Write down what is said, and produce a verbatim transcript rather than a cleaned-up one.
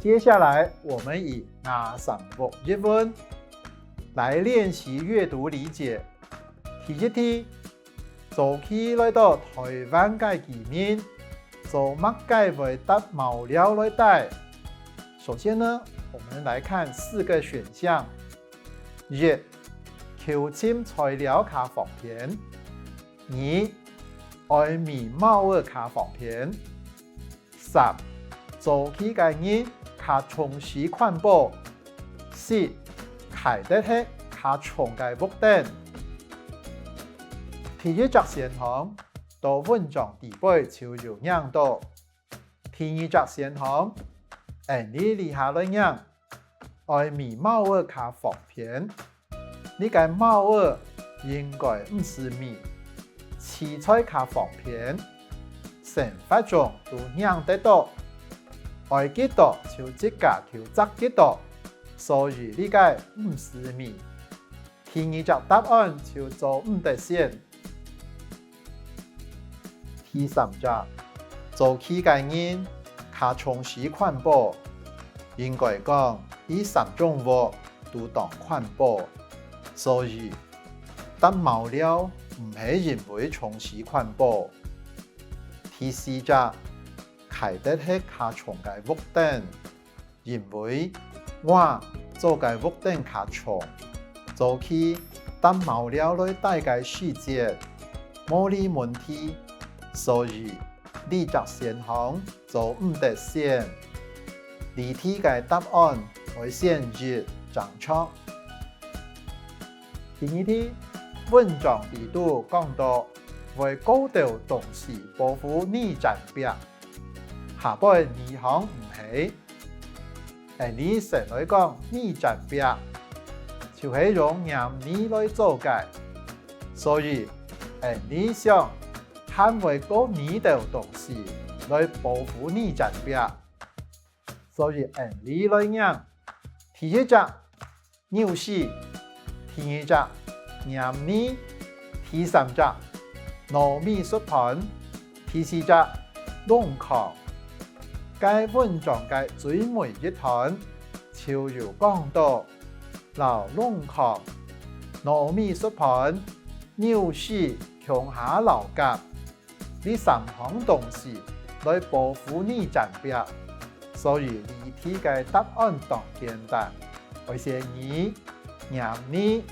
接下來，我們以吾三屋一問來練習閱讀理解。第一題，早期來到臺灣个居民，做麼个會搭茅寮來戴？首先呢，我們來看四個選項。一、求尋材料較方便。二、愛覓茅仔較方便。 三、早期个人較重視環保。四、㧡得核較重个屋頂。第一隻選項，在文章底背就有䀴到。第二隻選項，𠊎俚這下來䀴，愛覓茅仔較方便。 這个茅仔應該毋使覓，取材較方便，生活中都䀴得到，愛幾多就自家去摘幾多，所以這个毋使覓。第二隻答案就做毋得選。 第三隻，早期个人較重視環保，應該講，這三種屋都當環保，所以搭茅寮毋係因為重視環保。第四隻，㧡得核較重个屋頂， 因為瓦做个屋頂較重，早期搭茅寮來戴个時節，無這問題，所以這隻選項做毋得選。這題个答案愛選一正著。第二題，文章裡肚講到，會過兜東西保護泥磚壁，下背哪項毋係？ 𠊎俚先來講泥磚壁，就係用黏泥來做个，所以𠊎俚想還會過哪兜東西來保護泥磚壁。所以𠊎俚來䀴，第一隻， 牛屎，第二隻黏泥，第三隻糯米食盤，第四隻礱糠。該文章个最尾一段就有講到，摎礱糠、糯米食盤、牛屎共下摎合， 這三項東西來保護泥磚壁，所以這題个答案當簡單，愛選二，黏泥。